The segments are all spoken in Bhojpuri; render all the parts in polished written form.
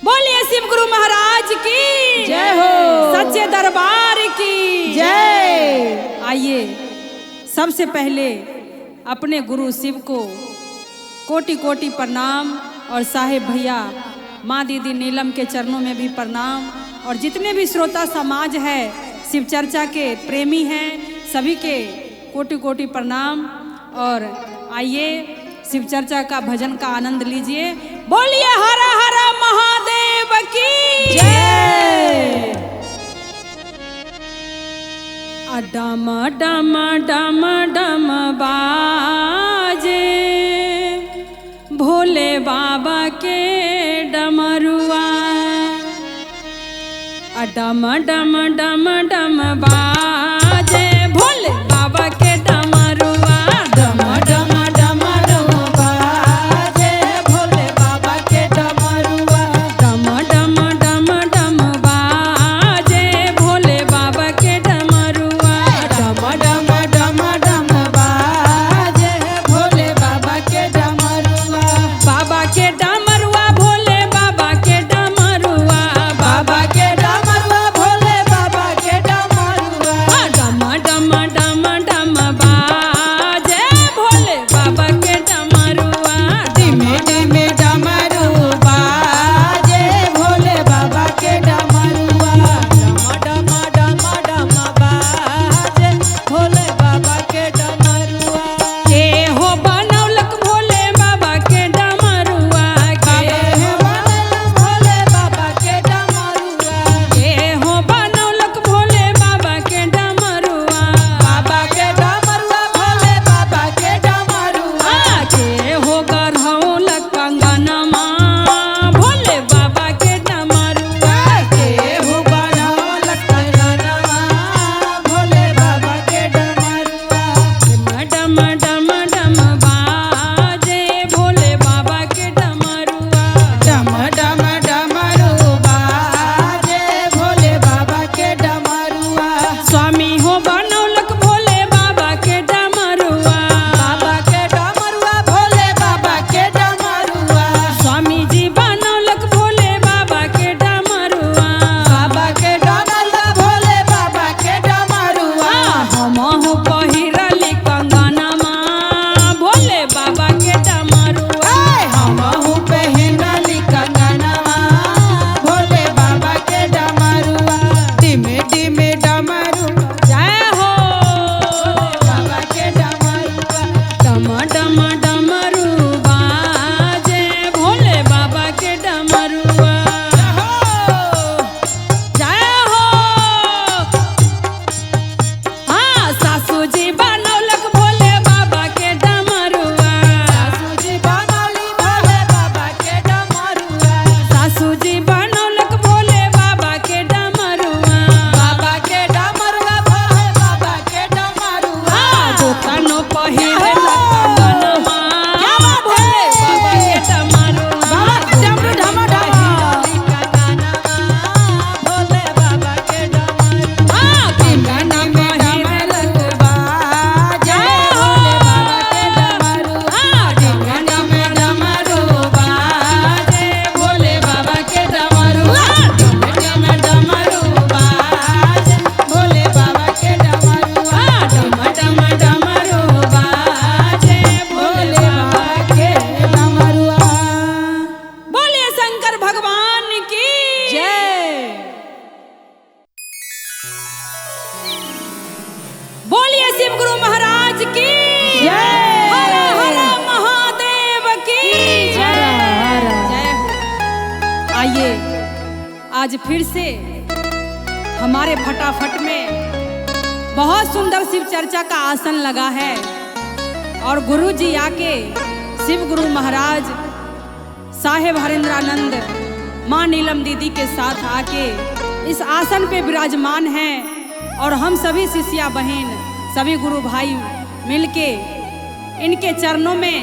बोलिए शिव गुरु महाराज की जय हो। सच्चे दरबार की जय। आइए सबसे पहले अपने गुरु शिव को कोटि कोटि प्रणाम और साहेब भैया माँ दीदी नीलम के चरणों में भी प्रणाम और जितने भी श्रोता समाज है, शिव चर्चा के प्रेमी हैं, सभी के कोटि कोटि प्रणाम। और आइए शिव चर्चा का भजन का आनंद लीजिए। बोलिए हर हर महादेव की जय। डम डम डम डम बाजे भोले बाबा के डमरुआ। डम डम डम डम बाजे भोले बाबा के डमरुआ। डम डम डम डम बाजे भोले बाबा के डमरुआ। डम डम डम डम बाजे भोले बाबा के डमरुआ। डम डम डम डम बाजे भोले बाबा के डमरुआ। बाबा के डमरुआ भोले बाबा के डमरुआ। बाबा के डमरुआ भोले बाबा के डमरुआ। डम डम डम डम बाजे भोले बाबा के डमरुआ। धीमे धीमे डमरू बाजे भोले बाबा के डमरुआ। डम डम डम डम बाजे भोले बाबा के डमरुआ। के हो बनौलक भोले बाबा के डमरुआ। के के बनल भोले बाबा के डमरुआ। के हो बनौलक भोले बाबा के डमरुआ। बाबा के डमरुआ भोले बाबा के डमरुआ। के हो गढ़ौलक कंगनमा भोले बाबा के डमरुआ। के हो बनल कंगनवा भोले बाबा के डमरुआ। डम डम डम बाजे भोले बाबा के डमरुआ। डम डम डमरू बाजे भोले बाबा के डमरुआ। स्वामी हो बनौलक भोले बाबा के डमरुआ। बाबा के डमरुआ भोले बाबा के डमरुआ। स्वामी जी बनौलक भोले बाबा के डमरुआ। बाबा के डमरुआ भोले बाबा के डमरुआ। हम हो पहिरली कंगनमा भोले बाबा के डमरुआ। हमहु पहिनली कंगनवा भोले बाबा के डमरुआ। धीमे धीमे डमरू जय हो बाबा के डमरुआ। डम डम डमरू बाजे भोले बाबा के डमरुआ। जय हो। हाँ सासू जी बनौलक भोले बाबा के डमरुआ। सासू जी बनौली भोले बाबा के डमरुआ। सासू जी बनौलक भोले बाबा के डमरुआ। बाबा के डमरुआ भोले बाबा के डमरुआ। गोतनो पहिरलक कंगनमा क्या बात है? भोले बाबा के डमरुआ। बाबा के डमरू ढम ढम। भोले बाबा के डमरुआ। हाँ, कंगना पहिरलक बाजे भोले बाबा के डमरुआ। हाँ, कंगना में डमरू बाजे भोले बाबा के डमरुआ। डम डमरू बाजे भोले बाबा के डमरुआ। डम डम डमरू बाजे भोले भोले बाबा बाबा के डमरुआ। बोलिए शंकर भगवान की जय। बोलिए शिव गुरु महाराज की जय। हर हर महादेव की जय। हर। जय हो। आइए आज फिर से हमारे फटाफट में बहुत सुंदर शिव चर्चा का आसन लगा है और गुरु जी आके शिव गुरु महाराज साहेब हरिंद्रानंद माँ नीलम दीदी के साथ आके इस आसन पे विराजमान हैं और हम सभी शिष्या बहन सभी गुरु भाई मिलके इनके चरणों में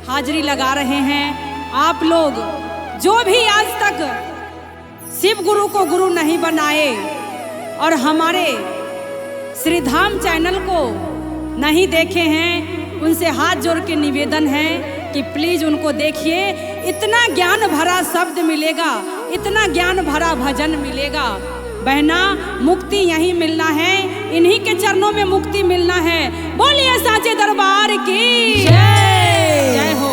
हाजिरी लगा रहे हैं। आप लोग जो भी आज तक शिव गुरु को गुरु नहीं बनाए और हमारे श्रीधाम चैनल को नहीं देखे हैं, उनसे हाथ जोड़ के निवेदन है कि प्लीज़ उनको देखिए। इतना ज्ञान भरा शब्द मिलेगा, इतना ज्ञान भरा भजन मिलेगा। बहना, मुक्ति यहीं मिलना है, इन्हीं के चरणों में मुक्ति मिलना है। बोलिए साचे दरबार की जय, जय हो।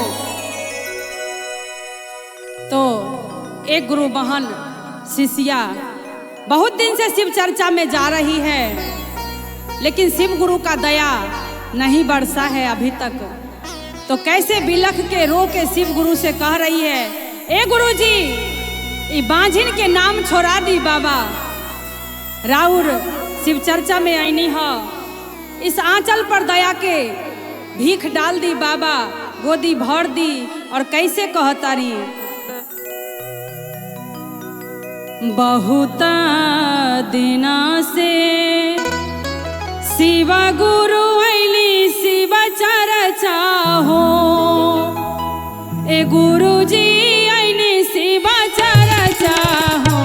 तो एक गुरु बहन शिष्या बहुत दिन से शिव चर्चा में जा रही है, लेकिन शिव गुरु का दया नहीं बरसा है अभी तक। तो कैसे बिलख के रो के शिव गुरु से कह रही है, ए गुरु जी, ई बांझिन के नाम छोड़ा दी बाबा, राउर शिव चर्चा में आईनी ह, इस आंचल पर दया के भीख डाल दी बाबा, गोदी भर दी। और कैसे कहतारी, बहुत दिना से शिव गुरु ऐली शिव चर्चा हो, ए गुरु जी ऐली शिव चर्चा हो,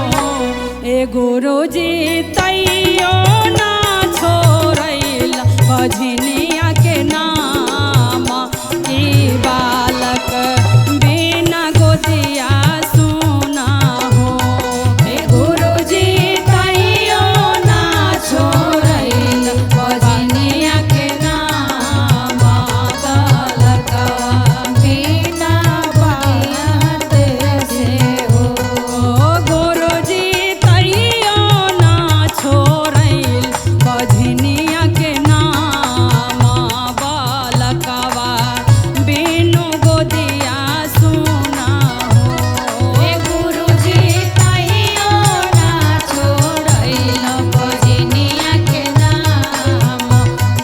ए गुरु जी तैयो ना छोड़ैला बझनिया के नाम, ई बालक बिना गोदिया सुना हो, ए गुरु जी तैयो ना छोड़ैला बझनिया के नाम, बालक बिना बात से हो। गुरु जी तैयो ना छोड़ैल बझनिया के नाम, बालकवा बिनु गोदिया सुना हो, ए गुरु जी तैयो ना छोड़ैल बझनिया के नाम,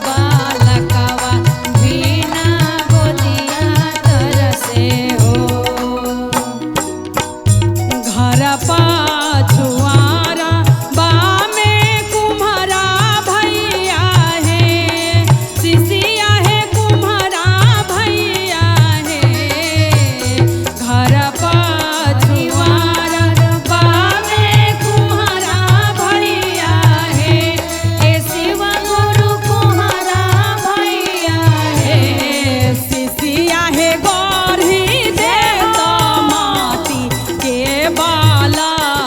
बालकवा बिना गोदिया तरसे हो। घर पाछुआरा बामे कुम्हारा भैया है, सिसिया है कुम्हारा भैया है, घर पाछुआरा बामे कुम्हारा भैया है, ए शिव गुरु कुम्हारा भैया हे सिसिया है गौरी दे तो माटी के बालक।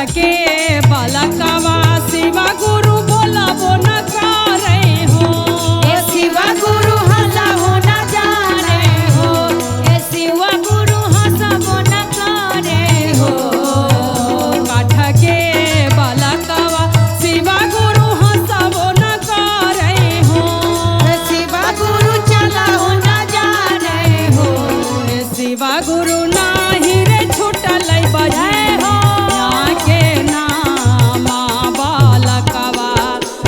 के बालकवा शिवा गुरु बोलबो न करे हो। ए शिवा गुरु हंसबो न जाने हो, ए शिवा गुरु हंसबो न करे हो। काठ के बालकवा शिवा गुरु हंसबो न करे हो। ए शिवा गुरु चलाओ न जाने हो। शिवा गुरु नाही रे छूटल बजे हो के नामा बालकवा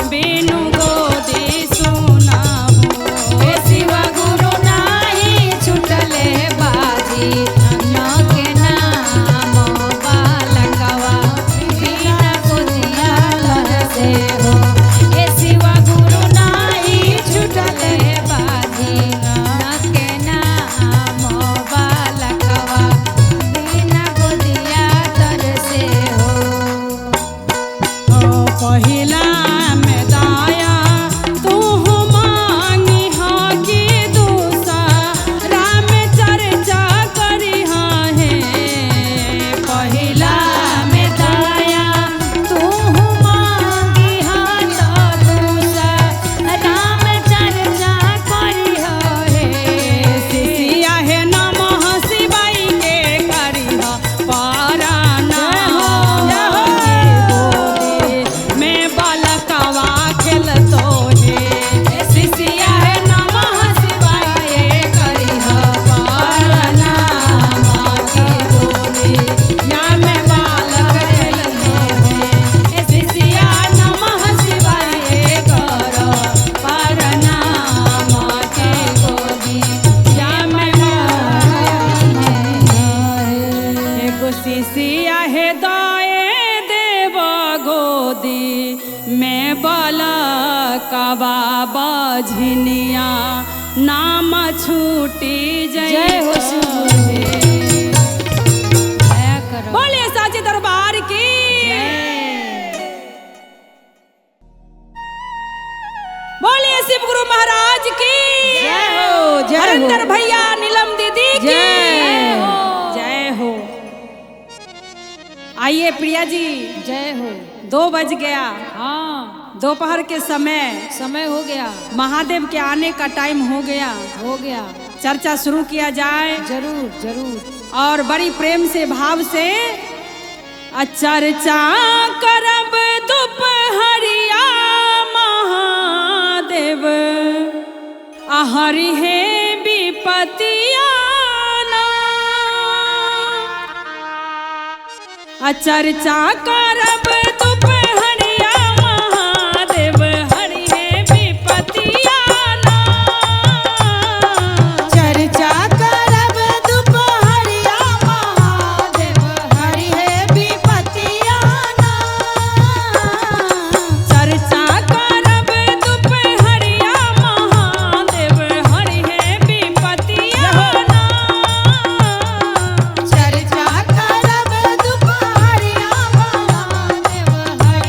बिनु गोदी सुना हो। ए शिवा गुरु नाही छूटले बाजी न के नाम बालकवा बिना गोदिया लहसे हो। ए शिवा गुरु नाही छूटले बाजी न के नाम बालकवा बिना गोदिया तरसे हो। ओ पहिला में दाया तू मांगी हाँ कि दूसरा में चर्चा करी हाँ है। पहिला में दाया तू मांगी हाथ दूसरा में चर्चा करी हे। शिष्या है नमः शिवाय के करी पाराना में बालकवा खेलतो है। शिष्या है नमः शिवाय करी पाराना के गोदी या में बालक खेलतो है। शिष्या नमः शिवाय कर पाराना के गोदी या में एगो शिशिया हे दाए देव गोदी में बालकवा बझनिया नाम छूटी जय हो शिव गुरु। दया करो। बोलिए साचे दरबार की। बोलिए शिव गुरु महाराज की। जय हो, जय हो। हरिंदर भैया नीलम दीदी की जय हो। जय हो। आइए प्रिया जी। जय हो। 2 बज गया। हाँ, दोपहर के समय समय हो गया। महादेव के आने का टाइम हो गया। हो गया। चर्चा शुरू किया जाए। जरूर जरूर। और बड़ी प्रेम से भाव से चर्चा करब दोपहरिया महादेव हरि हे विपतिया चर्चा करब दोपहरिया महादेव हरि हे विपतिया चर्चा करब दुपहरिया महादेव हरि हे विपतिया चर्चा करब दोपहरिया महादेव हरि हे विपतिया चर्चा करब दुपहरिया महादेव हरि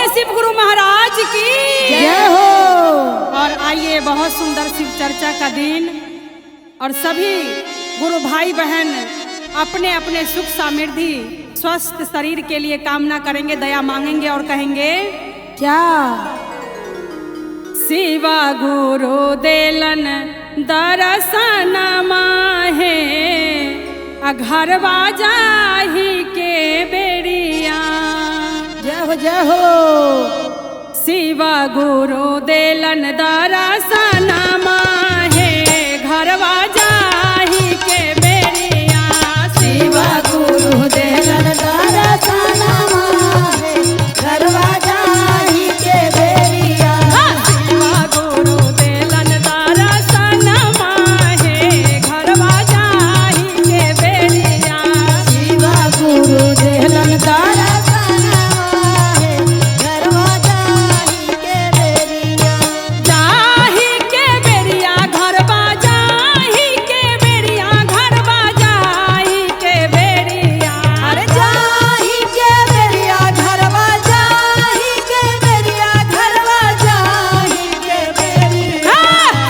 बोलिए शिव गुरु महाराज की जय हो। और आइए बहुत सुंदर शिव चर्चा का दिन और सभी गुरु भाई बहन अपने अपने सुख समृद्धि स्वस्थ शरीर के लिए कामना करेंगे, दया मांगेंगे और कहेंगे क्या शिवा गुरु देलन दर्शन माहे घरवा जाही के बेड़िया। जय हो जय हो। शिवा गुरु देलन दर्शन माहे घरवा जाही के बेड़िया। शिवा गुरु देलन दर्शन माहे घरवा जाही के बेरिया। शिवा गुरु देलन दर्शन माहे घरवा जाही के बेड़िया। शिवा गुरु देलन दर्शन माहे घरवा जाही के बेरिया। जाही के बेरिया घरवा जाही के बेरिया घरवा जाही के बेरिया। अरे जाही के बेरिया घरवा जाही के बेरिया घरवा जाही के बेरिया।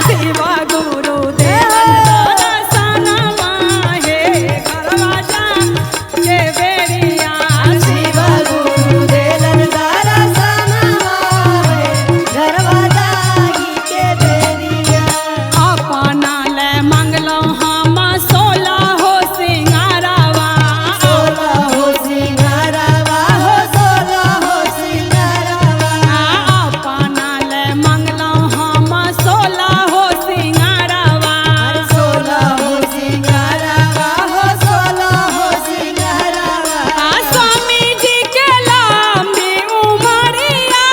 शिवा गुरु देलन दर्शन माहे घरवा जाही के बेरिया। शिवा गुरु देलन दर्शन माहे घरवा जाही के बेरिया। अपना ले मंगलौ हम सोला हो सिंगारवा। सोला हो सिंगारवा हो सोला हो सिंगारवा। अपना ले मंगलौ हम सोला हो सिंगारवा। सोला हो सिंगारवा हो सोला हो सिंगारवा। स्वामी जी के लंबी उमरिया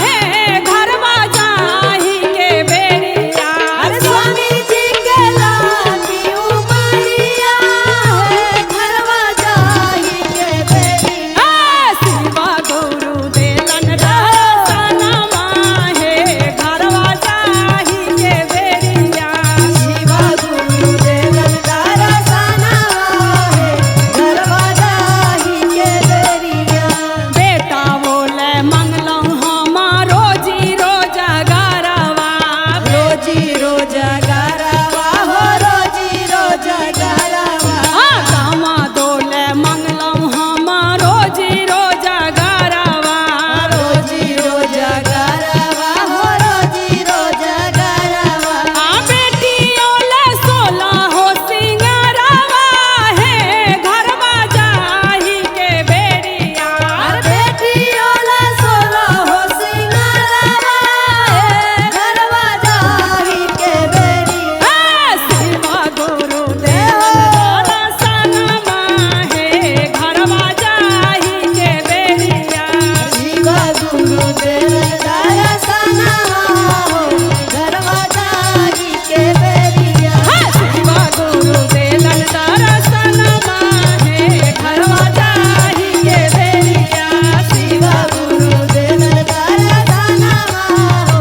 है घरवा जाही के बेरिया। अरे स्वामी जी के लाली उमरिया है घरवा जाही के बेरिया। शिवा गुरु देलन दर्शन माहे घरवा जाही के बेरिया। शिवा गुरु देलन दर्शन माहे घरवा जाही के बेरिया। बेटा बोले मंगलौ हम रोजी रोजगारवा। रोजी रोजगारवा हो रोजी रोजगारवा। दामा दोले मंगलौ हम रोजी रोजगारवा। रोजी रोजगारवा हो रोजी रोजगारवा। बेटियों ले सोला हो सिंगारवा है घरवा जाही के बेरिया। अरे बेटियों ला सोला हो सिंगारवा है घरवा जाही के बेरिया। शिवा गुरु देलन दर्शन माहे घरवा जाही के बेरिया। शिवा गुरु देलन दर्शन हो घरवा जाही के बेरिया। शिवा गुरु देलन दर्शन माहे घरवा जाही के बेरिया। शिवा गुरु देलन दर्शन हो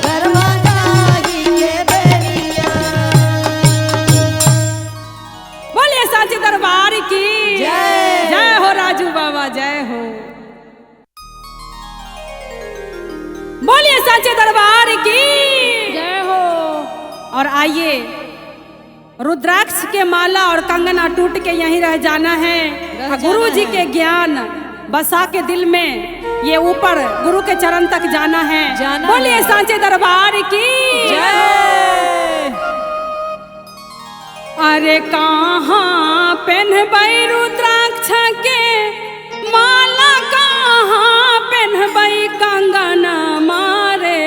घरवा जाही के बेरिया। बोलिए साची दरबार की जय। जय हो राजू बाबा जय हो। बोलिए साचे दरबार की जय हो। और आइए रुद्राक्ष के माला और कंगना टूट के यहीं रह जाना है। रह गुरु जाना जी है। के ज्ञान बसा के दिल में ये ऊपर गुरु के चरण तक जाना है। जाना बोलिए है। सांचे दरबार की जय। अरे कहाँ पहनबै रुद्राक्ष के माला, कहाँ पहनबै कंगन मारे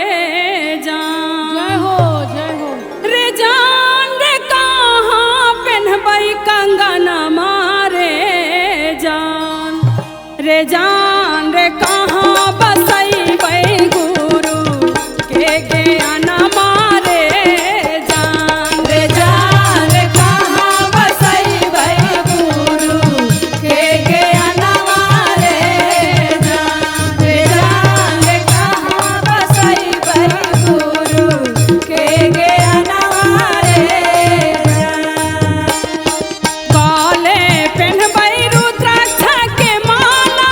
जान। जय हो जय हो। रे जान रे कहाँ पहनबै कंगन मारे जान। रे जान रे कहाँ बसैबै गुरु के ज्ञान मारे जान। रे जान रे कहाँ बसैबै गुरु के ज्ञान मारे जान। रे जान रे कहाँ बसैबै गुरु के ज्ञान मारे जान। काले पहनबै रुद्राक्ष के माला।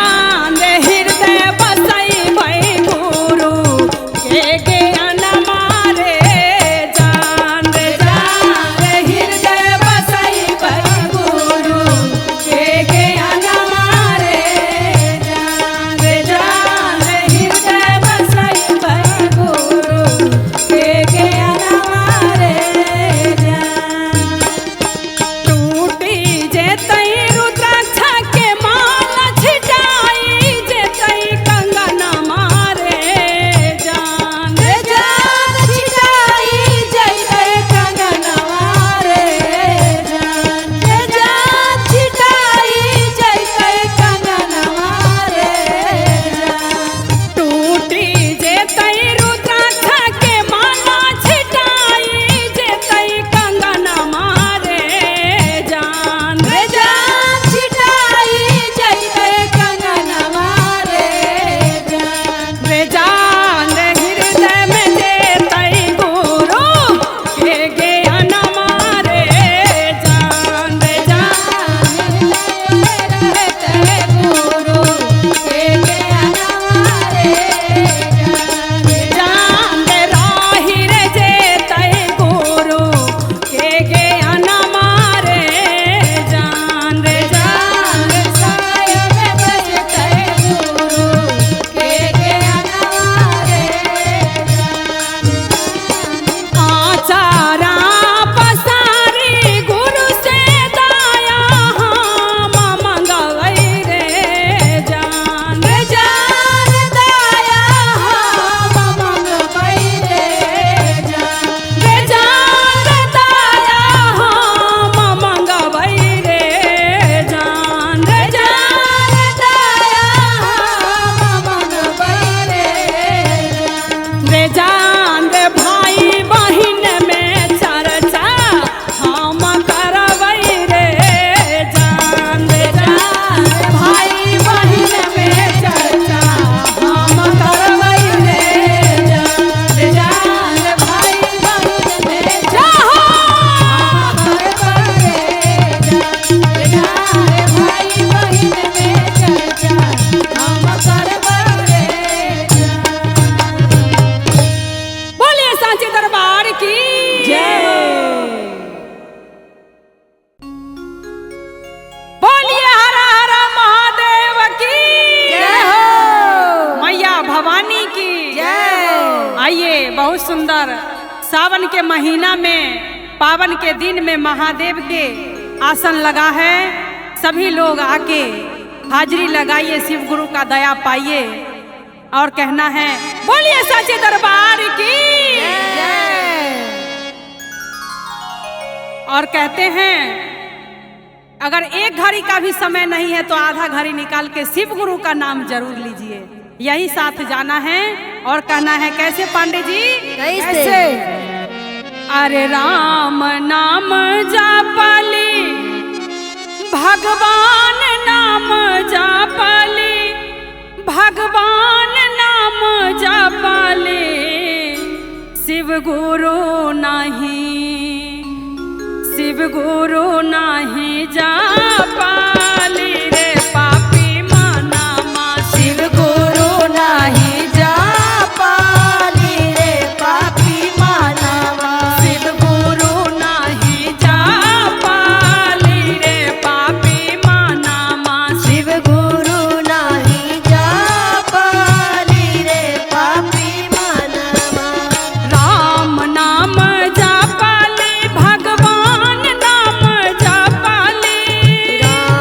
जान रे हृदय बसई भई गुरु के ज्ञान मारे जान रे जान रे हृदय बसई भई गुरु के ज्ञान मारे जान रे जान रे हृदय बसई भई गुरु के ज्ञान मारे जान। टूटी जेतई रुद्राक्ष के माला छिटाई जेतई कंगन मारे जान रे जान छिटाई जेतई कंगन मारे जान रे जान छिटाई जेतई कंगन मारे जान। टूटी जेतई रुद्राक्ष के माला छिटाई जेतई कंगन मारे जान रे जान छिटाई जेतई कंगन मारे जान रे जान रे हृदय में जेतई गुरु के ज्ञान मारे जान रे जान रहते गुरु के ज्ञान मारे जान। जान रे राही रे जेतई गुरु के ज्ञान मारे जान रे जान साय में बसते गुरु के ज्ञान मारे जान। आचारा पसारी गुरु से दाया हम मंगवई रे जान रे जान दाया हम मंगवई रे जान। रे जान दाया हम मंगवई रे जान रे जान जान दाया हम मंगवई रे जान। रे जान रे भाई बहिन में चर्चा हम करवई रे जान रे जान भाई बहिन में चर्चा हम करवई रे जान रे जान भाई बहिन में जाहो भाई बहिन में चर्चा हम करबै रे जान। बोलिए सांची दरबार की जय। बोलिए हर हर महादेव की जय हो। मैया भवानी की जय हो। आइए बहुत सुंदर सावन के महीना में पावन के दिन में महादेव के आसन लगा है। सभी लोग आके हाजिरी लगाइए, शिव गुरु का दया पाइए। और कहना है बोलिए साचे दरबार की और कहते हैं अगर एक घड़ी का भी समय नहीं है तो आधा घड़ी निकाल के शिव गुरु का नाम जरूर लीजिए। यही साथ जाना है और कहना है कैसे पांडे जी? कैसे? अरे राम नाम जापली, भगवान नाम जापली, भगवान नाम जापली, शिव गुरु नहीं, शिव गुरु नहीं जापाली रे पापी माना मा। शिव गुरु नाही जापाली रे पापी मानवा। शिव गुरु नाही जापाली रे पापी माना मा। शिव गुरु नाही जापाली रे पापी मानवा। राम नाम जापाली, भगवान नाम जापाली, राम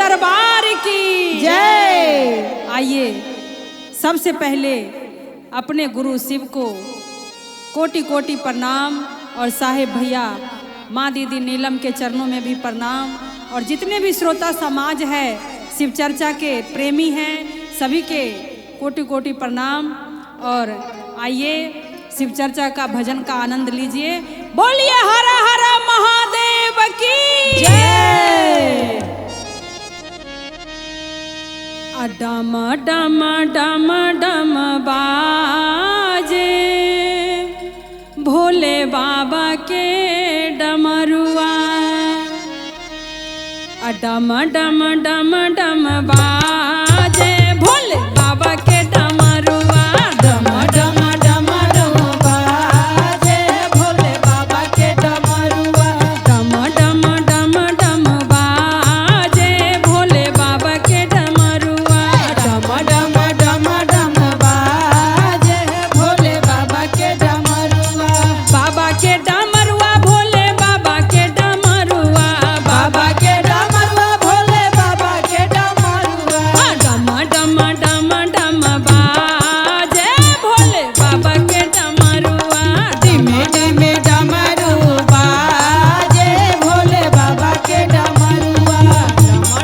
दरबार की जय। आइए सबसे पहले अपने गुरु शिव को कोटि कोटि प्रणाम और साहेब भैया माँ दीदी नीलम के चरणों में भी प्रणाम और जितने भी श्रोता समाज है, शिव चर्चा के प्रेमी हैं, सभी के कोटि कोटि प्रणाम। और आइए शिव चर्चा का भजन का आनंद लीजिए। बोलिए हर हर महादेव की जय। डम डम डम डम बाजे भोले बाबा के डमरुआ। डम डम डम डम बाजे भोले बाबा के डमरुआ। डम डम डम डम बाजे भोले बाबा के डमरुआ। डम डम डम डम बाजे भोले बाबा के डमरुआ। डम डम डम डम बाजे भोले बाबा के डमरुआ। बाबा के डमरुआ भोले बाबा के डमरुआ। बाबा के डमरुआ भोले बाबा के डमरुआ। डम डम डम डम बाजे भोले बाबा के डमरुआ। डिमे डिमे डमरू बाजे भोले बाबा के डमरुआ।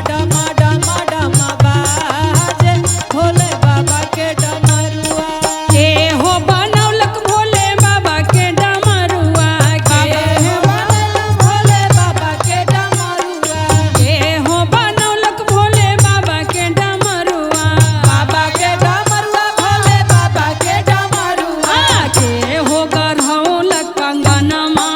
डम डम डम डम बाजे भोले बाबा के डमरुआ। के हो बनौलक भोले बाबा के डमरुआ। के के बनल भोले बाबा के डमरुआ। के हो बनौलक भोले बाबा के डमरुआ। बाबा के डमरुआ भोले बाबा के डमरुआ। के हो गढ़ौलक कंगनमा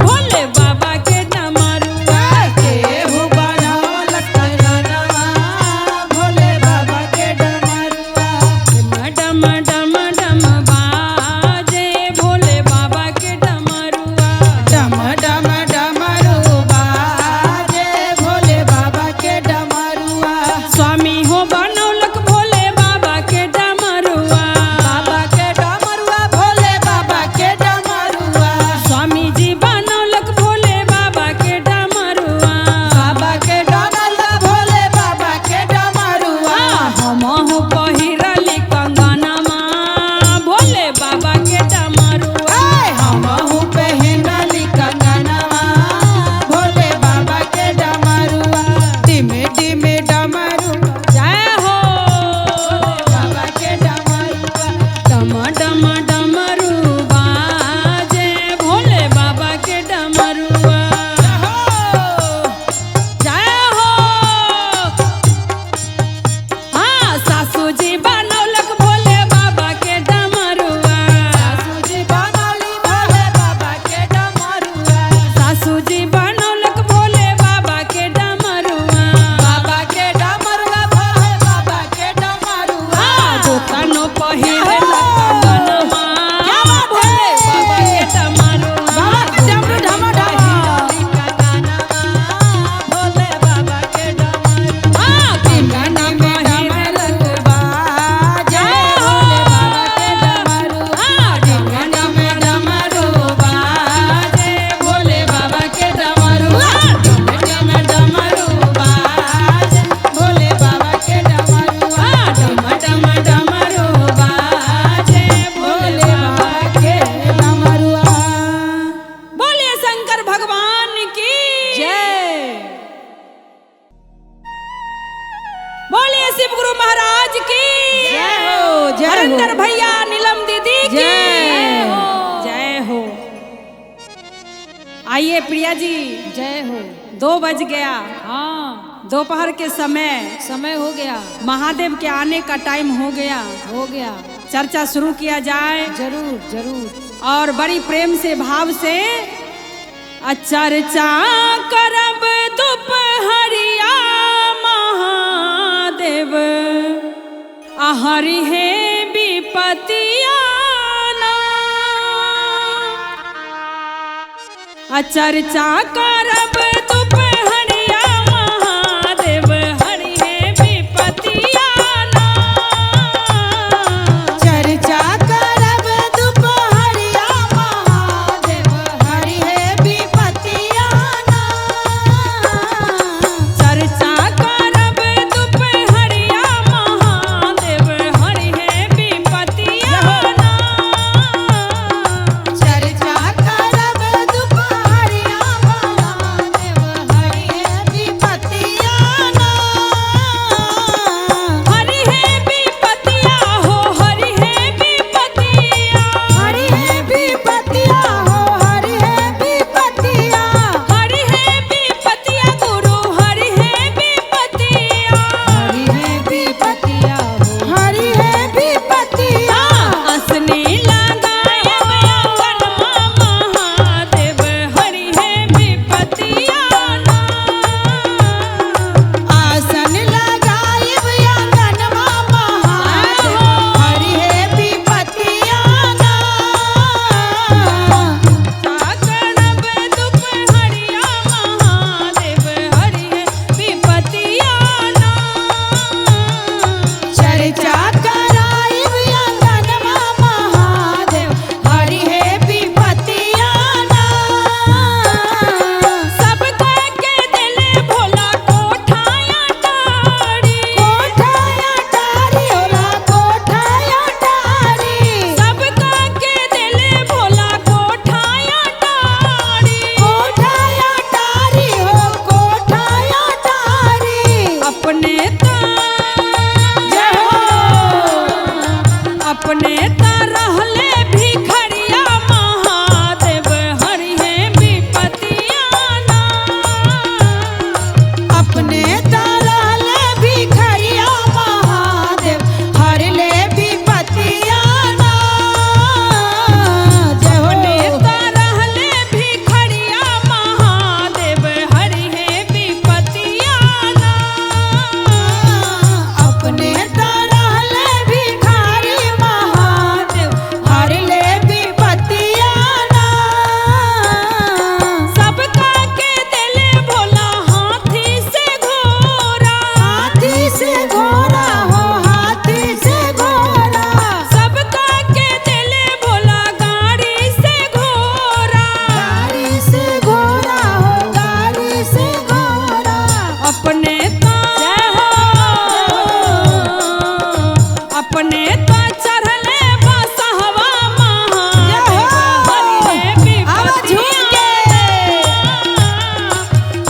भोले बाबा के डमरुआ। के हो बनल कंगनमा भोले बाबा के डमरुआ। डम डम डम बाजे भोले बाबा के डमरुआ। डम डम डमरू बाजे भोले बाबा के डमरुआ। स्वामी हो बनौलक भोले बाबा के डमरुआ। बाबा के डमरुआ भोले बाबा के डमरुआ। स्वामी जी बनौलक भोले बाबा के डमरुआ। बाबा के डमरुआ भोले बाबा के डमरुआ। हमहु पहिरली कंगनमा भोले बाबा के डमरुआ। हमहु पहनली कंगनवा भोले बाबा के डमरुआ। डिमे डिमे डमरू जय हो बाबा के डमरुआ। डम डम डमरू बाजे भोले बाबा के डमरुआ। जय हो। हाँ सासू जी बनौलक भोले बाबा के डमरुआ। सासू जी बनौली भोले बाबा के डमरुआ। सासू जी बनौलक भोले बाबा के डमरुआ। बाबा के डमरुआ भोले बाबा के डमरुआ। दोकानो पहिरलक कंगनमा भोले बाबा के डमरुआ। बाबा के डमरू ढम ढम। भोले बाबा के डमरुआ। कंगना पहिरलक बाजे भोले बाबा के डमरुआ। कंगना में डमरू बाजे भोले बाबा के डमरुआ। डम डमरू बाजे भोले बाबा के डमरुआ। डम डम डमरू बाजे भोले बाबा के डमरुआ। बोले शंकर भगवान की जय। बोलिए शिव गुरु महाराज की जय हो, जय हो। हरिंदर भैया नीलम दीदी की जय हो, जय हो। आइए प्रिया जी। जय हो। 2 बज गया। हाँ दोपहर के समय समय हो गया। महादेव के आने का टाइम हो गया। हो गया। चर्चा शुरू किया जाए। जरूर जरूर। और बड़ी प्रेम से भाव से चर्चा करब दोपहरिया महादेव हरि हे विपतिया चर्चा करब दोपहरिया महादेव हरि हे विपतिया चर्चा करब दुपहरिया महादेव हरि हे विपतिया ना। चर्चा कर अपने त रहले भिखरिया महादेव हरिहे विपतिया ना। अपने तरहले भिखरिया महादेव हर ले विपतिया ना। जय हो। अपने त रहले भिखरिया महादेव हरिहे विपतिया ना। अपने तरहले भिखारी महादेव हर ले विपतिया ना। सबका के देले भोला हाथी से घोड़ा। हाथी से घोड़ा हो हाथी से घोड़ा। सबका के देले भोला गाड़ी से घोड़ा। गाड़ी से घोड़ा हो गाड़ी से घोड़ा। अपने तो अपने तो चढ़ले बसहवा महादेव हरिहे आवा झूम के।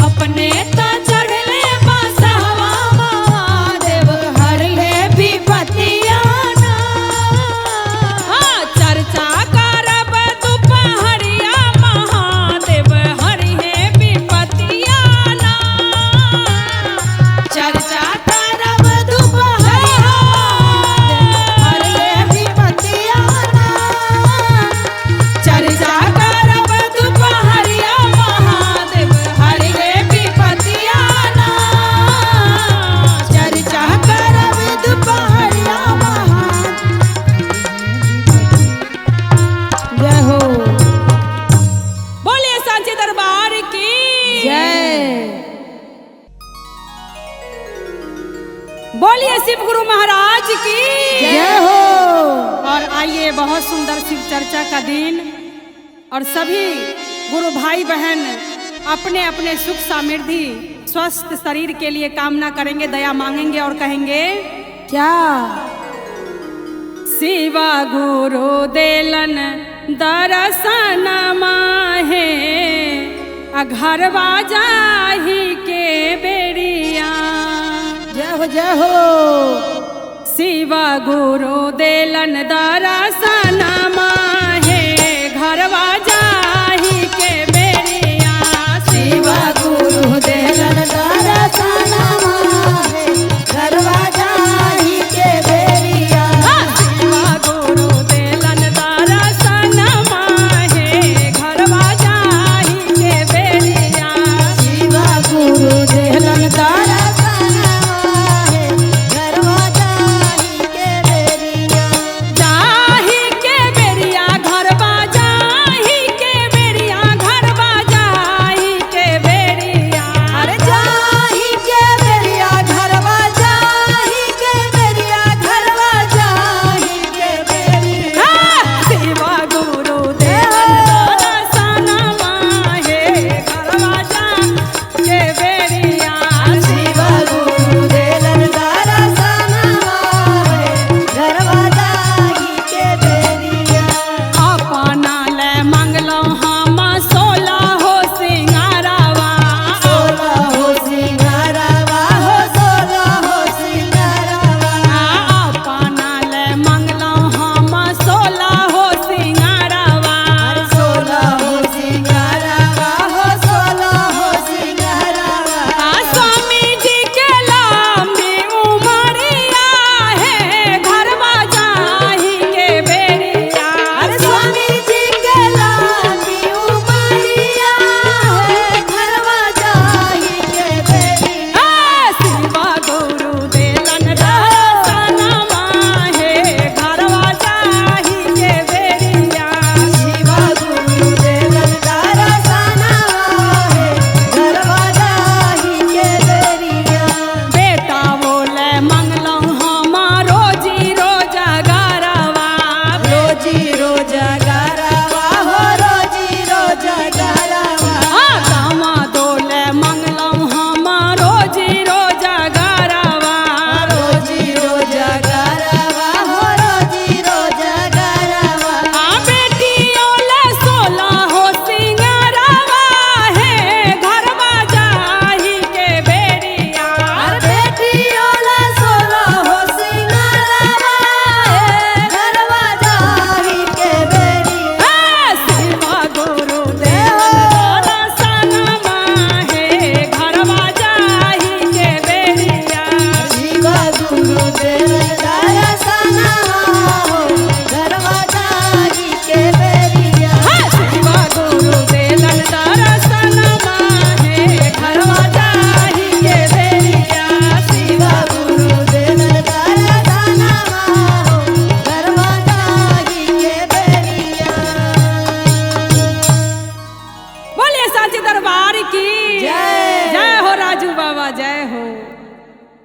अपने तो चढ़ले बसहवा महादेव हर ले विपतिया ना। हाँ, चर्चा करब दुपहरिया महादेव हरिहे विपतिया ना। चर्चा करब दुपहरिया हर ले विपतिया ना। चर्चा करब दुपहरिया महादेव हर ले विपतिया ना। चर्चा करब दुपहरिया महादेव। जय हो। बोलिए सांची दरबार की जय। बोलिए शिव गुरु महाराज की जय हो। और आइए बहुत सुंदर शिव चर्चा का दिन और सभी गुरु भाई बहन अपने अपने सुख समृद्धि स्वस्थ शरीर के लिए कामना करेंगे, दया मांगेंगे और कहेंगे क्या शिवा गुरु देलन दर्शन माहे अघरवा जाही के बेरिया। जय हो जय हो। शिवा गुरु देलन दर्शन